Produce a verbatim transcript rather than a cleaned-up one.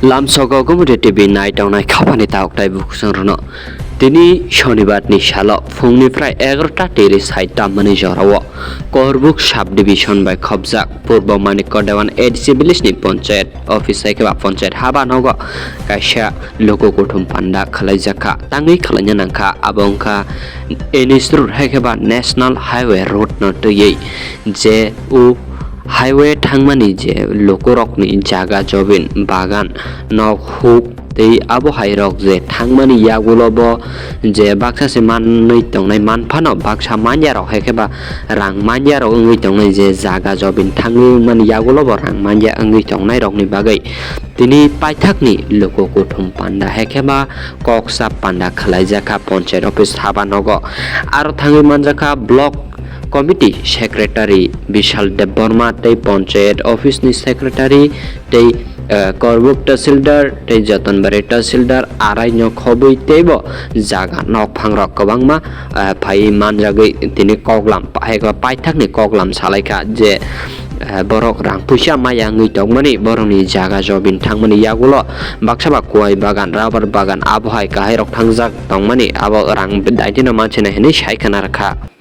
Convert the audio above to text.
Lamsogo Gumudi T V nai tongnai khapani tauk tai bukhusong rwno. Tini Shonibar ni salo phungni phrai egarota tiri sai tammani jorao Korbuk sub division bai khopjak Purbo Manikya Dewan A D C village ni panchayat office hai khe ba panchayat haba nogo kaisa luku kuthum panda khwlaijak kha, tangwi khwlaina nang kha, abo wng kha N H road hai khe ba National Highway road no twiwi je o highway thangmani je lukurokni jaga jobin bagan nok huk tei abo hai rok je thangmani yagulo bo je baksa se manwi tongnai manphano baksa manya rok hai khe ba rang manya rok wngwi tongnai je jaga jobin thangwi mani yagulo bo rang manya wngwi tongnai rokni bagwi tini paithakni luku kuthum panda hai khe ba kok sap panda khwlaijak kha panchayat office haba nogo. Aro thangwi manjak kha block committee secretary Bishal Debbarma tei panchayat office ni secretary tei, eh, Korbuk tahsildar tei Jotonbari tahsildar arai no khobwi teibo jaga nok phangrok kwbangma, eh, phaiwi manjagwi tini koklam hai khe paithakni koklam salai kha je, eh, borok rang puisa maya wngwi tongmani borokni jaga jobin thangmani yagulo baksa ba kuai bagan, rubber bagan abo hai kahai rok thangjak tongmani abo rang daitino mansinai hinwi sai khna rwkha.